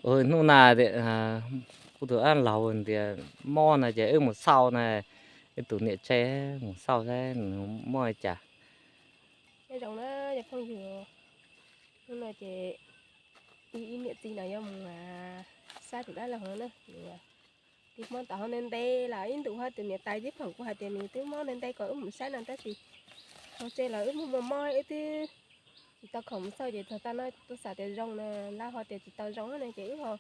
Hnub na kuv tus dab laug tias mob no ces wb mus xauj na, wb tus niam tsev mus xauj saib nws mob li cas. Nyob zoo na cov phooj ywg, hnub no ces ib niam txiv no yuav mus saib tus dab laug no na. Tig mob tau hauv ntev ntev los ib ntus hab tus niam tais tib phoom kuj hais tias nws twb mob ntev ntev kom wb mus saib no tab sis hauv tsev los wb muaj muaj mob wb twb tsis tau khoom mus xauj ces txog tag no tuaj xav tias zoo no, lawv ho tias tsis tau zoo no ces wb ho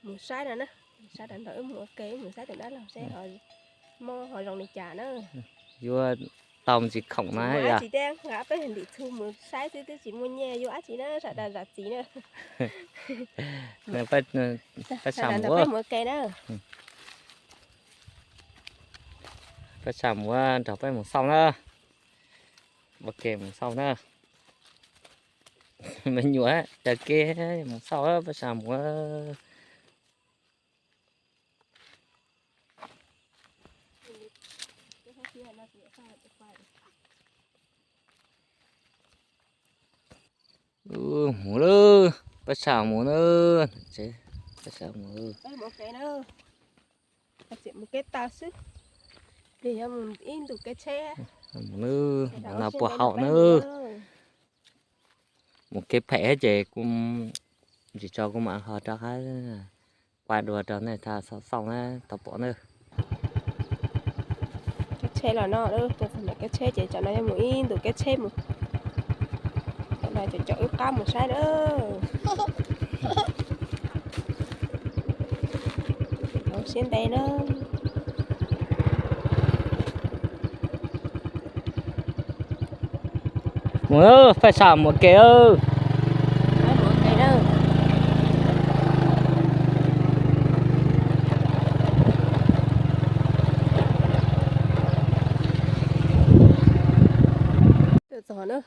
mus saib no na, saib rau nrad wb mus ua ke wb mus saib tus dab laug seb ho mob ho zoo li cas na. Yuav tau mus tsis khoom na yog tsis teb nqa peb ntim txhu mus saib xwb twb tsis muaj nyiaj yuav dab tsi na sawv daws zam txim na. Peb sawv daws nrog peb mus ua ke na. Peb sawv mus nrog peb mus xauj na. Ua ke mus xauj na. Me nyuam raws kev mus xauj peb sawv mus. Mus lawm, peb sawv mus na. Peb sawv mus. Mus kev taw xwb, ib ntus kev tsheb. Mus na, no puas haum na. Mus kev phem ces kuv tsis tso kuv mam ho rov qab quaj dua rau nej tau xauj na, tau pom na. Kev tsheb los no, kev tsheb ces tsam no yuav mus ib ntus kev tsheb mus. Tsam no caum wb qab mus saib na. Siab ntev na. Mus, peb sawv mus ua ke. Txog na,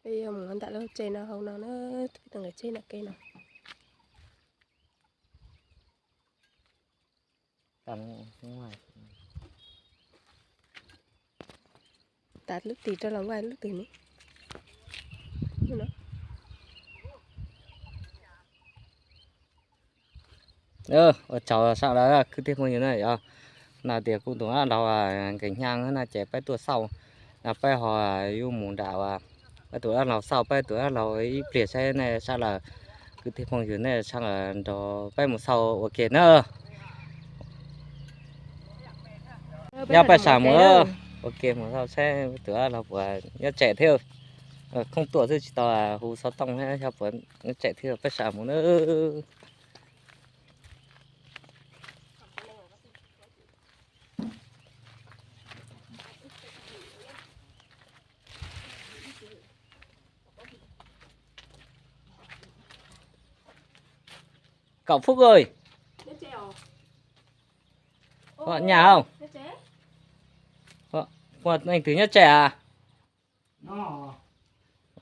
peb yuav mus nram lub tsev no hauv no na, peb tus nqe tsheb nram kev no. Tas lub twg rau los nqa lub twg ne. Ua tsaug sawv daws kwv tij phooj ywg na, yog no tias kuv tus dab laug Nkees Nyaj no ces peb tuaj xauj, peb ho yuav mus nram peb tus dab laug xauj, peb tus dab laug ib pliag saib nej sawv daws kwv tij phooj ywg nej sawv daws nrog peb mus xauj ua ke na. Nyob peb sawv mus ua ke mus xauj saib tus dab laug puas nyob tsev thiab. Khoob tuaj xwb tsis tau hu xov tooj thiab, xyov puas nyob tsev thiab, peb sawv mus na. Cậu Phúc ơi. Có ở nhà không? Ủa, anh Thử nhớ trẻ à?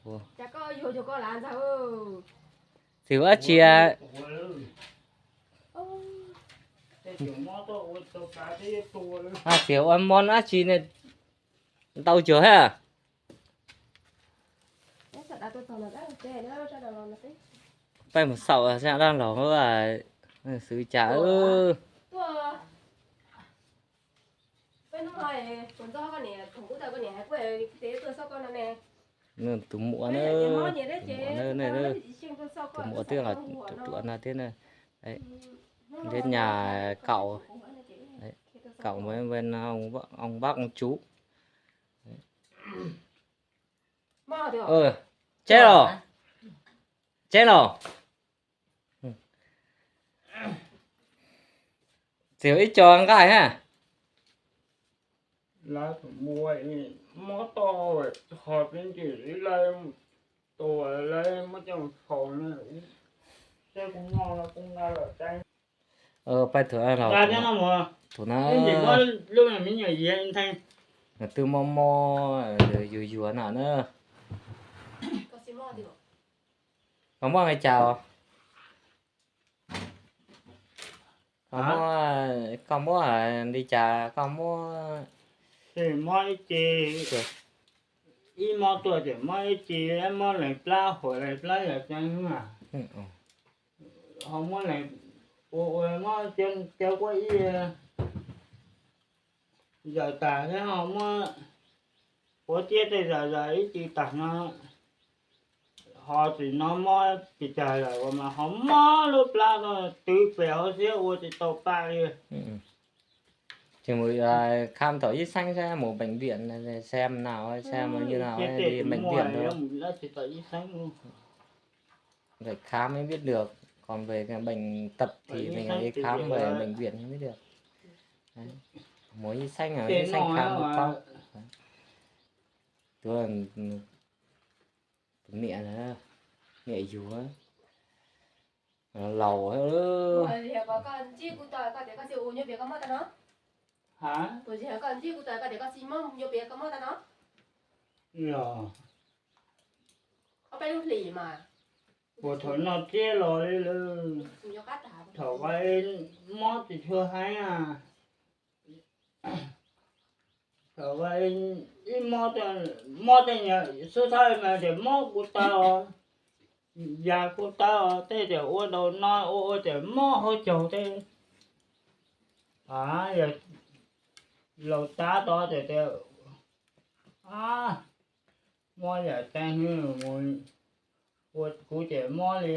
Ủa. Thử ớt chia. À, Thử ua món ớt chia này. Tau chưa ha? Peb mus xauj sab dab laug xwb cas. Tus muam na, tus muam twb los ruam ruam no thiab na. Neb nhà cậu, cậu với bên ông, ông bác ông chú. Cheb los, cheb los. Txiv ib co nqaij ha. Peb tus dab laug, tus na, twb mob mob yuag yuag no na. Koj muab nqe cas? Koj muab, koj muab li cas koj muab? Mob ib ce. ib mob tuaj ces mob ib ce, mob lees plab, huam lees plab yog tseeb mas. Ho muab lees ua ua mob cov quab ib zaws tas thiab ho muab quav ciab tej zaws zaws ib ce tas no, ho tsis no mob pes tsawg lawm mas ho mob lub plab no twv pes hauv siab ua tsis tau pa li. Ces mus khám thaum ib xeeb saib mus bệnh viện xem nào, xem như nào đi bệnh viện thôi. Vậy khám mới biết được, còn về cái bệnh tật thì mình đi khám về bệnh viện mới biết được. Đấy. Mus ib xeeb, ib xeeb khám mới có. Tus niam, niam yug laus. Puas thaum no tiag los li lawm, thaum ub mob tsis tshua heev, thaum ub ib mob, mob tej nyuag xub thawj mas ces mob kuv taw os, ya kuv taw os, tej tias ua daus no ua ua ces mob hauv caug tej. Yog laus tab tod ces tias mob yam tag mus ua kuv ces mob li,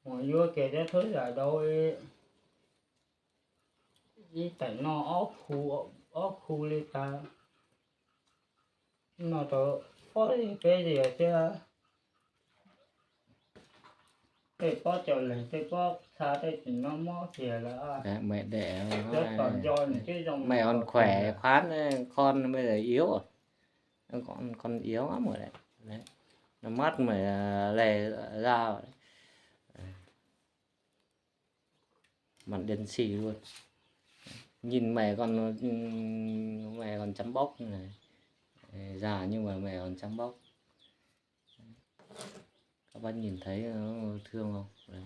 mus yuav kiag cov thuab yam daus ib teem no ob khu li tas. No tau pob peb zias thiab, tej pob cov leeg tej pob txha tej tsis no mob kiag lawm. Mẹ đẻ, mẹ còn khỏe khoắn, con bây giờ yếu. Con, con yếu lắm rồi đấy. Đấy. Nó mất mà, à, lè ra rồi đấy. Mặt đen xì luôn. Nhìn mẹ còn, mẹ còn chấm bóc này. Già nhưng mà mẹ còn chấm bóc. Các bác nhìn thấy nó thương không? Đấy.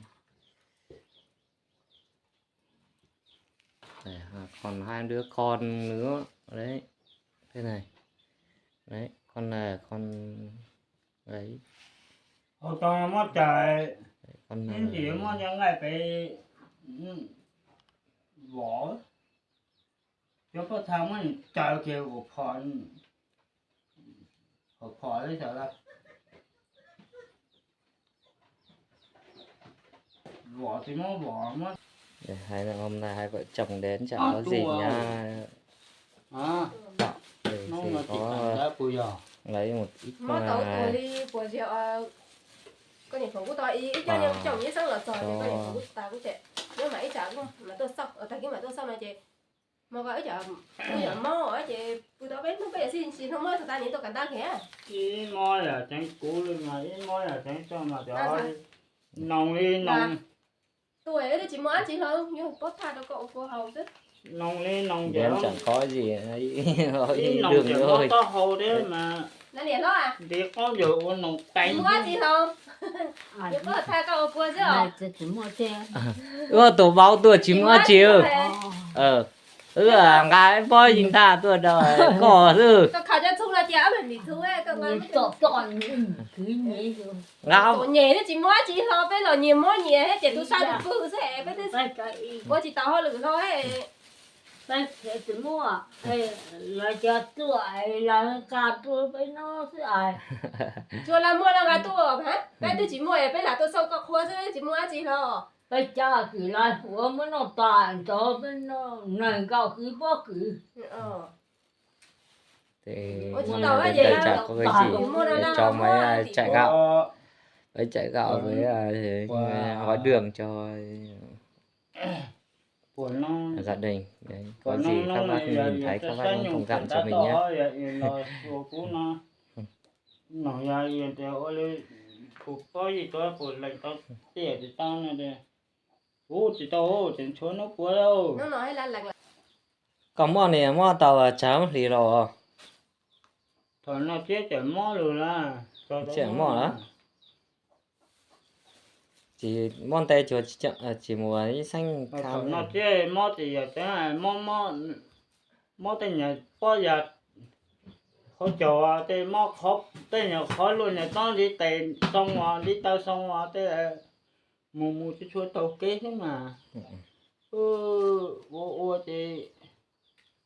Đây, à, còn hai đứa con nữa. Đấy. Thế này. Đấy, con này, con ấy. Hauv tau mob cais, con ib ntsis mob nyob nqaij pem vov, cov pob txha muab cais kiag ua phom, ua phom li sawv daws. Vov tsis muab vov muab. Hai, hôm nay hai vợ chồng đến chả có gì nhá. Thì có lấy một ít quà cho, ib mob yam tseem kuv li mas ib mob yam tseem coj mas cov noog li noog. Tuaj twb tsis muaj dab tsi hlo, yuav pob txha rau koj ua kua haus xwb. Noog li noog ces, chẳng có gì, ib noog ces mob taub hau thiab mas. Ntiv qoob yawg ua noog teev. Tsis muaj dab tsi hlo. Yuav pob txha koj ua kua xwb os. Ua tus vauv tuaj tsis muaj dab tsi. Wb nqa pob yeej tha tuaj rau koj xwb. Koj khaws cov txhuv no cia ob leeg ntim txhuv, koj nqa. Nyem twb tsis muaj dab tsi hlo, peb los nyias mob nyias thiab ces tus sab tus pwg xwb es peb twb ua tsis tau hauj lwm hlo. Peb tsis muaj, lawv cov tuaj lawv nqa tuaj peb noj xwb es. Tsuas lawv muaj lawv nqa tuaj, peb twb tsis muaj es peb lam tuaj xauj koj qhua xwb, tsis muaj dab tsi hlo. Peb cab kwm lawv ua muab noj tas ntxov peb noj nees nkaum kwv pob kwv. Ua tsis tau ces lawv cho maiv cais gạo, maiv cais gạo với gói đường cho gia đình. Đấy, có gì các bác nhìn thấy các bác cũng thông cảm cho mình nhé. Noog yog ua li kuv paub yig tuav kuv lees tau tiam tsis tau no, kuv tsis tau tseem tshuav hnub puav lauj. Koj muaj ni muaj tau tsawg hlis los? Thaum no thiab tseem mob lawm, tseem mob lawm. Tsis mob ntev tsuas tsis mus ib xeeb. Thaum no thiab mob tsis yog tseeb, mob tej nyuag pob yas Qhov cos tej mob qhov, tej nyuag qhov luaj nyuag tob ntiv tes xoo os, ntiv taw xoo os, tej mus mus tsis tshua taug kev xwb mas. Ua ua ces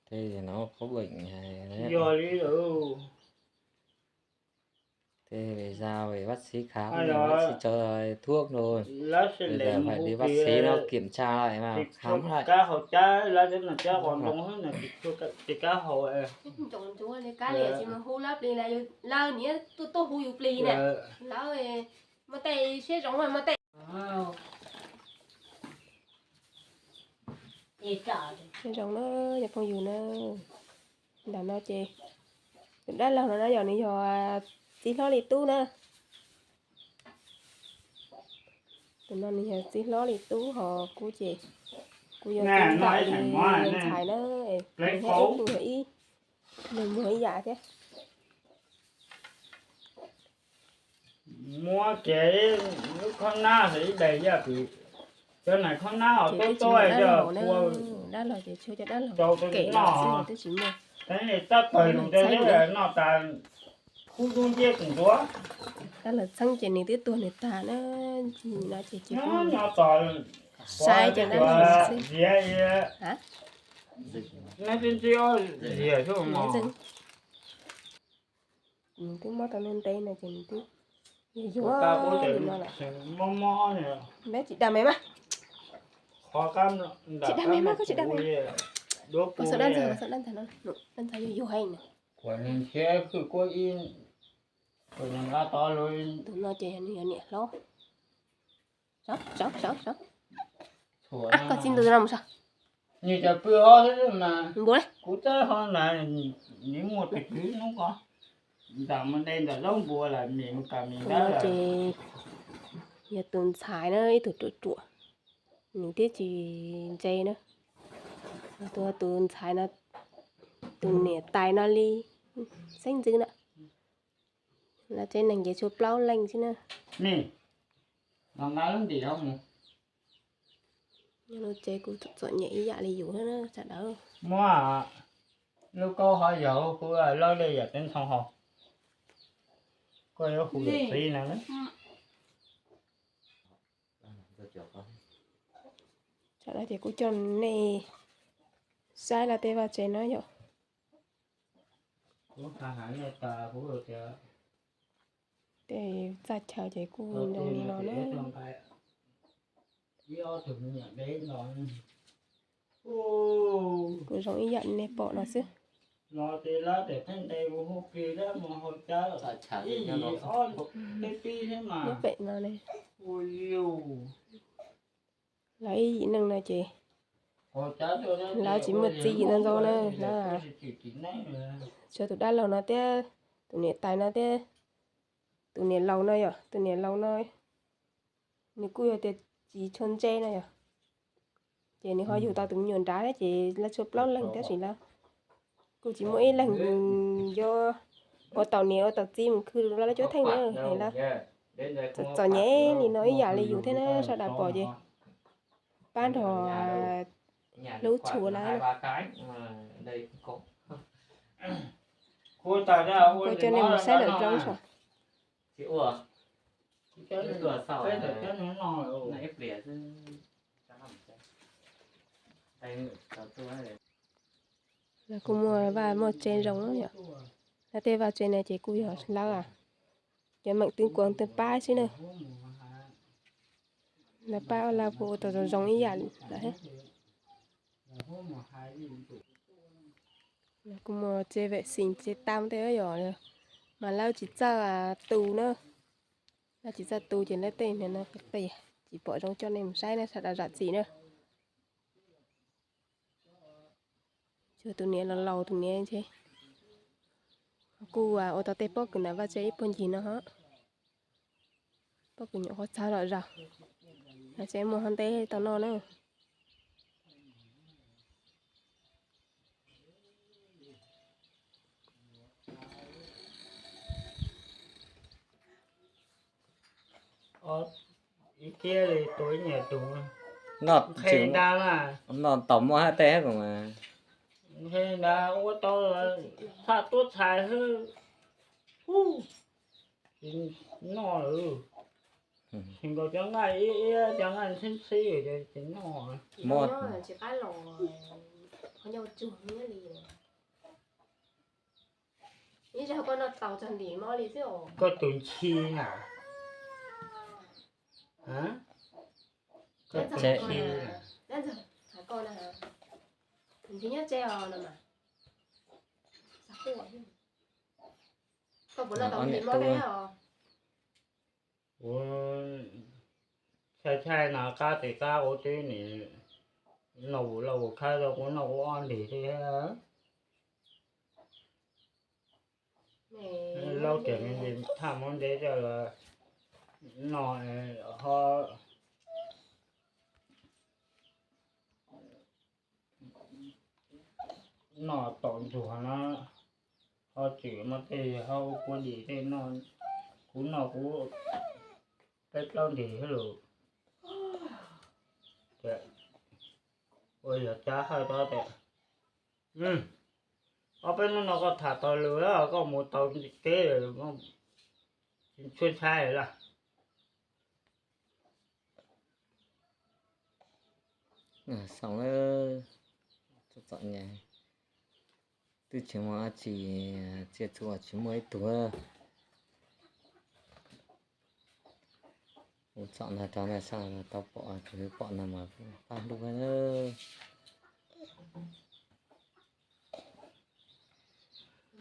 tej no qhov beem tsis yog li lawm. Thế về ra về bác sĩ khám, bác sĩ cho thuốc rồi. Bây giờ phải đi bác sĩ nó kiểm tra lại mà khám lại. Kab hau cab lawv cov no cab qos ntoo xwb no tsis kab hau. Lawv niam tuaj tuaj hu yus plig na, lawv muaj tej siab zoo muaj tej zoo na, yog phooj ywg na. Ntawm no ces tus dab laug no na yog nws yog txiv hlob li tub na. Tus no nws yog txiv hlob li tub ho kuv ces kuv yog txiv ntxawm li ntxhais na. Nws yog ib tug yog ib, nws muag ib yam thiab. Muab kiag lub khob nab hauv ib daim yaj pwm, cov nais khob nab hauv tuab tuab coj ua dab laug ces tshuav cov dab laug rau tus kem no xwb twb tsis muaj. Tab pawg lus rau noj tas khub dub nciab tus ntuav. Dab laug txheeb ces nws twb tuag nws tag na, no ces nyob tos saib cov dab laug xwb. Neb twb ntsib ob ziag xwb mas. Nws twb mob tau ntev ntev no ces nws twb yuag yuag li no lawm. Mob mob, neb tsis dag me mas. Tsis dag me mas, koj tsis dag me. Koj xav dab ntxag, xav dab ntxag no, dab ntxag yuag yuag heev no. Tus no ces nws yog niam hlob. Sov, sov, sov, sov. Koj txiv ntawd no mus sov. Nws cov pw ob xwb mas npua kuv tab ho na, nws muaj tus twv hnub ko nram mus de ntawm zaub npua lawm, mis mus kam mis ntawd lawm. Ces yog tus ntxhais na, ib tug ruam ruam, nws twb tsis ntse na. Tus, tus ntxhais no, tus niam tais no li xeeb ntxwv na. Lawv tsev neeg ces tshuav plaub leeg xwb na. Mis, los nqa lub ntim no mus. Nyob lub tsev kuj txom nyem ib yam li yus thiab na sawv daws. Muab lub kaub hov yog huv huv lawb li yam teb ntxhoo hos. Koj yuav hu yam txiv no na. Sawv daws ces kuv coj nej saib lawv tej vaj tsev no yom. Tej txaj chaw ces kuj zoo li no na. Kuj zoo ib yam nej pom no xwb. Nyob pem no ne. Lawv ib yim neeg no ces lawv tsis muaj txiv yim no ntau na, lawv tshuav tus dab laug no thiab, tus niam tais no thiab, tus niam laus no yom, tus niam laus no nws kuj yog tias tsis tshua ntse no yom, ces nws ho yug tau tus me nyuam nrad thiab ces lawv tshuav plaub leeg tab sis lawv kuj tsis muaj ib leeg yuav ua tau niam ua tau txiv mus khwv lawv cuab theej na, es lawv txom nyem li no ib yam li yus thiab na, sawv daws pom ces pab nrog hlub tshua lawv. Kuv coj nej mus saib lawm zoo. Lawv kuj muaj vaj muaj tsev zoo lawm yom. Lawv tej vaj tsev no ces kuj yog lawv, cov meem twb kuas twb pab xwb na. Lawv pab ua lawv kuj ua tau zoo zoo ib yam lawm thiab. Lawv kuj muaj tsev vệ sinh tsev tau tej yom, mas lawv tsis txawj tu na. Lawv tsis txawj tu ces lawv tej no qias qias, tsis pom zoo coj nej mus saib na, sawv daws zam txim na. Tshuav tus niam laus laus tus niam ntshe kuj ua tau tej pob kws ntawm vaj tsev ib puag ncig no ho. Pob kws nyuam qhuav txog lom zog, vaj tsev muaj ho ntev tau noj na. Noj tau muaj hab tej hab kuv mas. Ntshe nrad ua tau txhaj tuab txhais xwb. Tsis noj lawm. Tsis nkaus cov nqaij iab iab cov nqaij ntxhib ntxhib ces tsis noj. Tsis qab los, qhov ncauj tsuag li. Ib zaug koj noj tau txog ntim mob li xwb os. Koj tus ntxhi na. Koj tus ntxhi. Nyob tsev os no mas. Koj puas noj tau ntim mob thiab os? Ua, tshai tshai no qab tes qab ua teb nim no vus lauj vus khab rau kuv noj kuv ob ntim thiab. Lauj tias thaj muab ntev coj los no ho noj tom ntsuag na, ho tsim mas tej ho ua kua dis tej no, kuv noj kuv peb plaub ntim thiab lus. Ua yog cab hawj rau tias, ob peb hnub no koj tham tau lus, koj mus tau teb, tshuab tshaib lawm. Xoo, txom nyem, twb tsis muaj dab tsi, tsiaj txhu tsis muaj ib tug. Kuv txom ntag rov ntag, sab tau pom, kuv pom no mas pab hlub.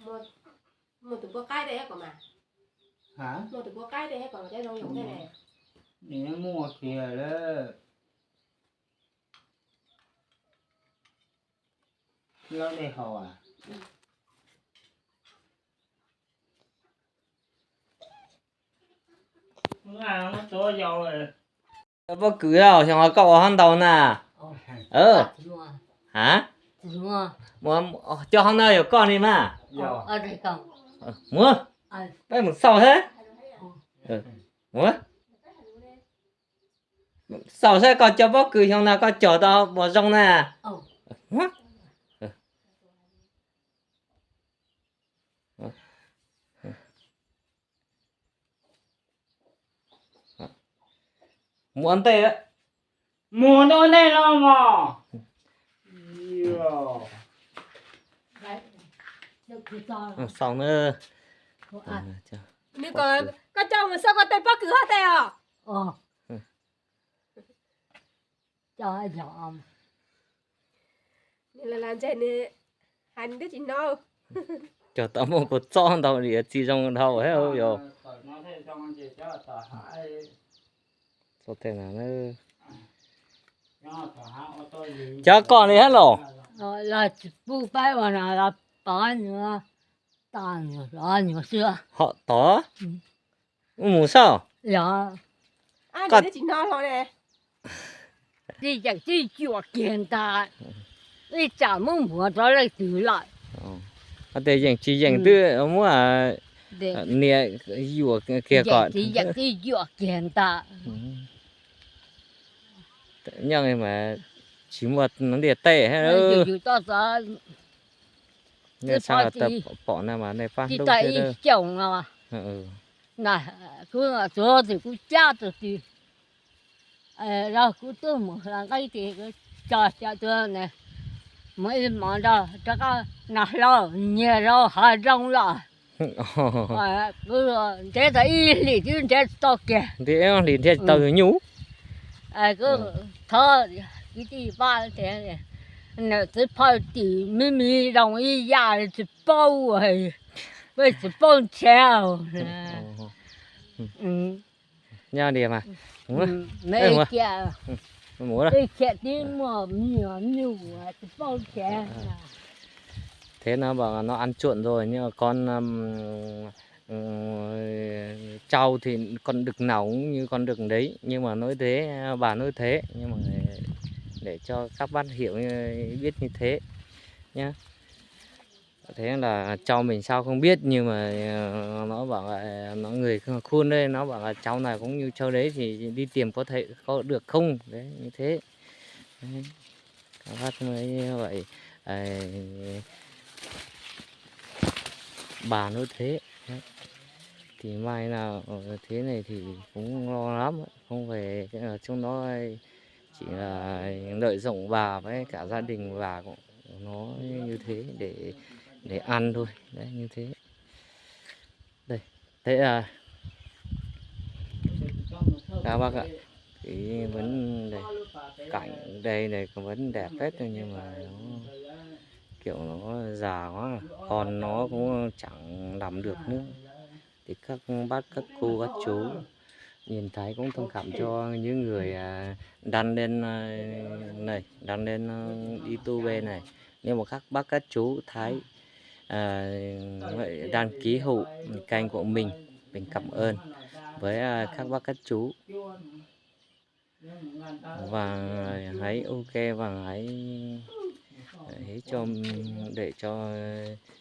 Muaj tus pua qaib tej kom mas, muaj tus pua qaib tej kom mas cov zoo yus tej ne. Nws muaj kiag lawm. Lawv dej haus. Cov pob kws xyoo no koj ua hov ntau na. Ha, cov hov no yog koj li mas. Muab, peb mus xauj saib. Muab, xauj saib koj cov pob kws xyoo no koj cog tau puas zoo na. Mus ua ntej, mus ua ntej los mog. Xauj na. Nws kom koj coj mus xauj koj tej pob kws hov tej os. Cog tau muaj kua txob ntau li txiv zoo dhau thiab yog. Cov koj li thiab los? Los tsis pub peb ua no los tod, tod nyuag xwb. Ho tod, mus xauj. Tij yeem tij yuam kiag ntag, ib tsam muab npuav rau leej twg lawm. Tias yeem tsis yeem twb muab niam yuam kiag kom tij yeem tij yuam kiag ntag. Nyob mas tsis muaj ntiaj teb. Yus toj xov nej sab tawm pom na mas nej pab hlub thiab. Kuv tsuav tis kuv cab tus tis, kuv twb mus hla nqeeb tis, kuv tso cov tuag ne, mus ib hmos nrog rov qab nag hlau nyiag rau hav zoov los. Kuv nrhiav tau ib hlis twb nrhiav tsis tau kiag. Nrhiav ib hlis nrhiav tsis tau tus nyuj. Kuv thov kwv tij pab tias, txiv phaj tim me me zoo ib yam tsis paub, peb tsis paub nrhiav. Nyob li mas, khiav tib muaj me nyuam nyuj tsis paub nrhiav. Thế nó bảo nó ăn trộm rồi, nhưng mà con, ừm, trâu thì con đực nào cũng như con đực đấy, nhưng mà nó thế, bà nói thế, nhưng mà để cho các bác hiểu, biết như thế nhá. Thế là trâu mình sao không biết, nhưng mà, ờ, nó bảo là nó người khuôn đây, nó bảo là trâu này cũng như trâu đấy thì đi tìm có thể có được không? Đấy, như thế. Đấy. Các bác mới vậy. Ê, bà nói thế. Thì mai nào thế này thì cũng lo lắm, không về, trong đó chỉ là lợi dụng bà với cả gia đình bà cũng nói như thế để để ăn thôi. Đấy, như thế. Đây, thế à, các bác ạ, cái vẫn đây, cảnh đây này cũng vẫn đẹp hết, nhưng mà nó kiểu nó già quá, con nó cũng chẳng làm được nữa. Thì các bác, các cô, các chú nhìn thấy cũng thông cảm cho những người à, đăng lên à, này, đăng lên à, YouTube này. Nếu mà các bác, các chú thấy à, đăng ký hộ kênh của mình, mình cảm ơn với à, các bác, các chú. Và hãy ok và hãy hãy cho để cho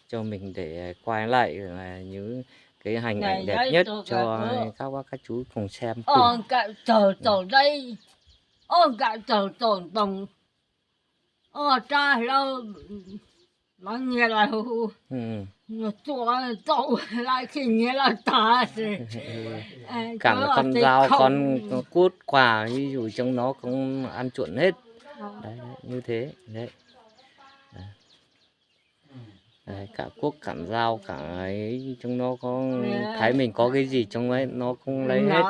cho mình để quay lại là những cái hình ảnh đẹp nhất cho các bác, các chú cùng xem. Ua nkauj txaug txaus dai, ua nkauj txaug txaus ntoo, ua rab hlau, lawv nyias lawv hu, txua txaus lawv tsis nyias lawv tag. Cẳng con dao con cuốc, quà ví dụ trong nó cũng ăn chuẩn hết. Đấy, đấy, như thế đấy. Đấy. Đấy, cả cuốc cả dao cả ấy, trong nó có thấy mình có cái gì trong ấy nó cũng lấy hết.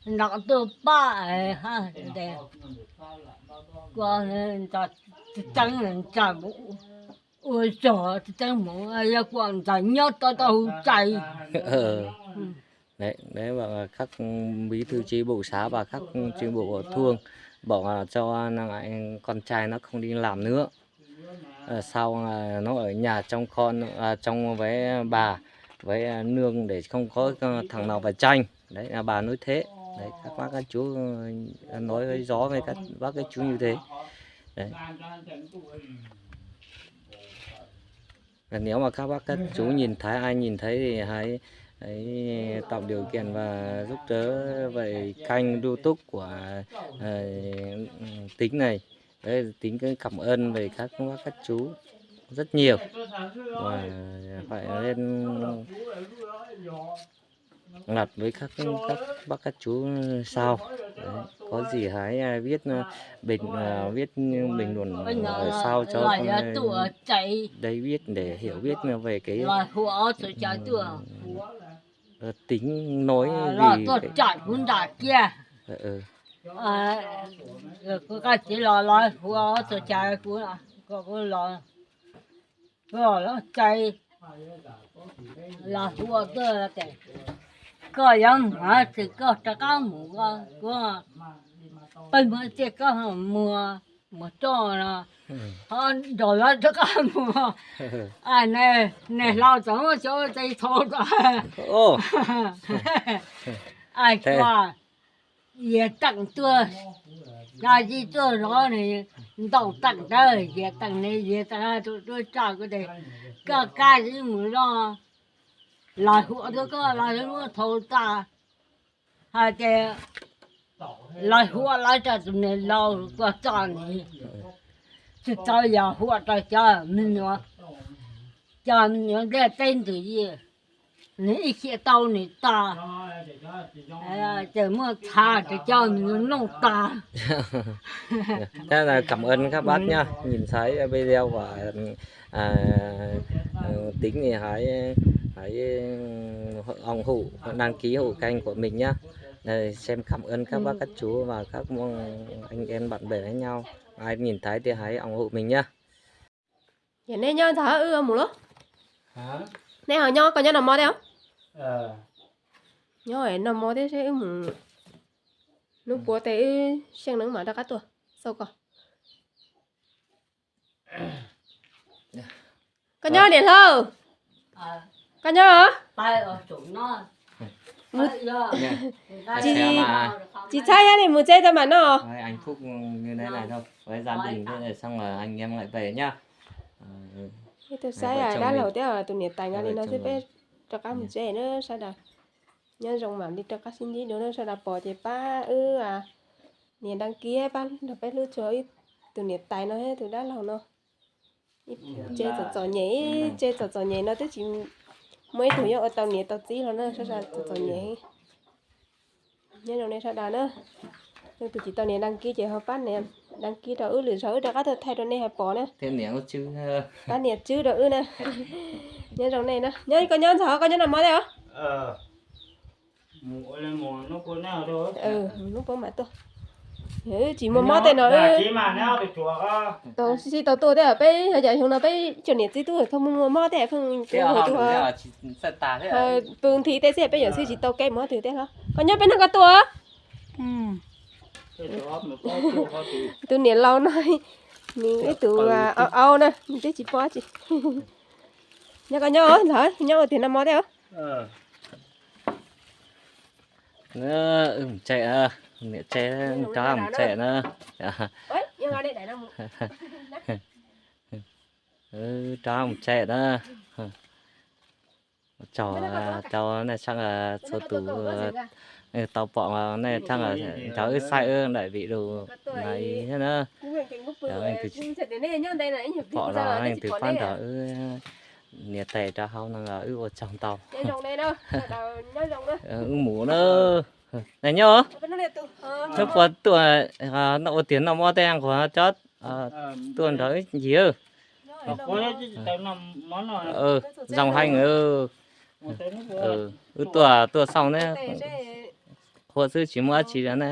Nrov tuaj paj ha, ntes kua ntxoov tseeb ntxawm mus ua zog tseeb mus, yog kua ntxoov nyob tau tau hu cai. Đấy, đấy, bảo là các bí thư chi bộ xã và các chi bộ ở thôn bảo là cho con trai nó không đi làm nữa. Ờ, sau là nó ở nhà trông con, à, trông với bà, với à, nương để không có ờ, thằng nào vào tranh. Đấy, là bà nói thế. Đấy, các bác các chú ờ, nói với gió với các bác các chú như thế. Đấy. Là nếu mà các bác các chú nhìn thấy, ai nhìn thấy thì hãy, hãy tạo điều kiện và giúp đỡ về kênh YouTube của ờ, Tính này. Đấy, Tính cũng cảm ơn về các bác các chú rất nhiều. Và phải lên lật với các các bác các chú sau. Đấy, có gì hãy à, viết à, bình à, viết bình luận ở sau cho con à, đây biết để hiểu biết về cái ờ, Tính nói vì cái... Kuv nram kiag, kuv kaj txiv los los hu ob tug cai kuv, kuv los, kuv los cai, los hu tuaj tias koj yuav mus tsis koj rov qab mus, kuv peb muag tias koj mus, mus txog no ho nrog lawv rov qab mus. Niag hlau txawm muab cov tes thau tas. Yias teem tuaj, no yij tuaj zov nws, ntaus teem rawg, yias teem nws, yias teem tuaj tsa kuv tes, koj kab ib mus zoj, los huam tuaj koj los muab thau tas. Hais tias lawv huam lawv rau tus niam laus kua txob ni, tsis tau yog huam rau cov me nyuam, cov me nyuam ntiaj teb ntws yij, nws ib khiav tau nws tas, ces muab txha rau cov me nyuam noj tas. Thế là cảm ơn các bác nhá, nhìn thấy video của à, Tính thì hãy hãy ủng hộ, đăng ký hộ kênh của mình nhá. Đây, xem cảm ơn các bác các chú và các anh em bạn bè với nhau. Ai nhìn thấy thì hãy ủng hộ mình nhá. Ces nej nyob ntag wb mus lauj. Nej ho nyob, koj nyob noj mov thiab? Nyob noj mov thiab seb wb mus. Hnub puav tes wb seej neeb mam rov qab tuaj xauj koj. Koj nyob niam hlau? Koj nyob? Tsis txhab, yog li mus tsev tau mam noj. Ib tug saib dab laug thiab tus niam tais nyob li no xwb, peb rov qab mus tsev na sawv daws. Nyob zoo mam li rov qab sib ntsib dua na sawv daws, pom ces pab wb nias đăng ký, pab nrog peb hlub tshua wb tus niam tais no thiab tus dab laug no. Tsev txom txom nyem, tsev txom txom nyem no twb tsis muaj ib tug yuav ua tau niam tau txiv los na, sab sab txom txom nyem. Nyob zoo nej sawv daws na. Leej twg tsis tau niam đăng ký ces ho pab niam đăng ký rau wb, lwm zaus wb rov qab tuaj thaij rau nej ho pom na. Pab niam tswb rau wb na. Nyob zoo nej na. Nyob koj nyob ntxov, koj nyob noj mov thiab os? Mus hnub puab mam tuaj. Wb tsis muaj mob tej no, tau sib tau tuaj thiab peb, yog cas xyoo no peb cov niam txiv tub tau muaj mob thiab pheej pw nthi tej xwb, peb yuav xwb tsis tau kev mus qhov twg thiab los. Koj nyob peb hnub koj tuaj. Tus niam laus no, nws ib tug au au na, nws twb tsis paub dab tsi. Nyob koj nyob, nyob ua tiag noj mov thiab os. Wb mus tsev, niam tsev rov mus tsev na. Rov mus tsev na. Tsaug rau nej txhua tus tau pom, nej txhua nrog wb saib wb daim video no thiab na. Leej twg pom los leej twg pab nrog wb nias tes rau hauv no los wb ua tsaug ntau. Wb mus na. Nyob, hnub puas tuaj noj ua tiag noj mov tej nquag cov tuaj nrog wb ncig. Zoo heev. Wb tuaj tuaj xauj ne, qhua xwb tsis muaj dab tsi ne.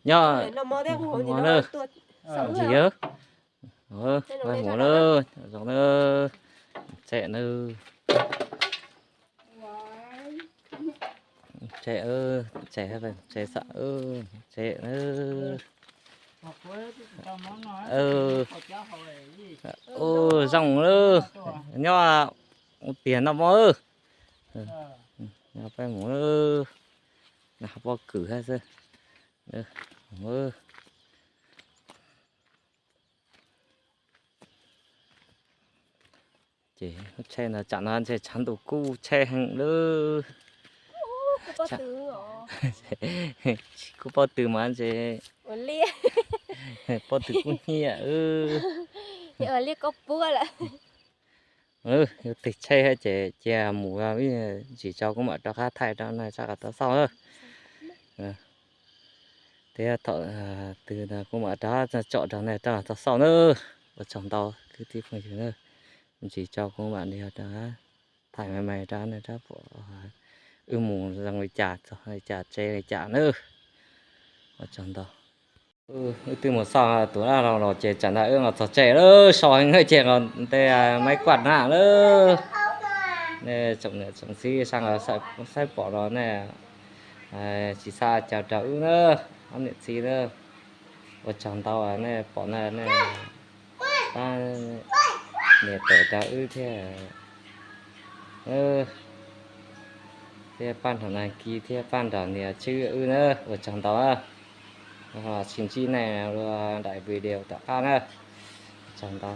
Nyob, ncig, mus na, zoo na, tsev na. Tsev, tsev, tsev xwb, tsev na. Ua zoo lawm, nyob ua tiag noj mov. Nyob peb mus, nag pob kws thiab xwb. Ces lub tsheb no tsam no ntshe tshav ntuj kub tsheb heev lawm. Tsis kub pob tw mas ntshe pob tw kub hnyiab. Yus tig tsheb ces cia mus, ntsis tso kuv mam rov qab thaij rau nej sawv daws tau xauj. Thiab thaum twg kuv mam rov qab tsom rau nej sawv daws tau xauj na. Ua tsaug ntau kwv tij phooj ywg na. Ntsis tso kuv mam li rov qab thaij me me rau nej sawv daws pom wb mus zoo li cas, txog li cas, tsev li cas na. Ua tsaug ntau. Wb twb mus xauj tus dab laug los ces tsam ntawd wb los txog tsev lawm, so heev ces los tej maib kuaj na lawm. Nej tsoom niam tsoom txiv sawv daws saib pom los nej tsis xa caw rau wb na, ob niam txiv na. Ua tsaug ntau nej pom na, nej pab nias tes rau wb thiab, thiab pab nrog đăng ký thiab pab nrog nias tswb wb na. Ua tsaug ntau. Sib ntsib nej dua daim video tom qab na. Ua tsaug ntau.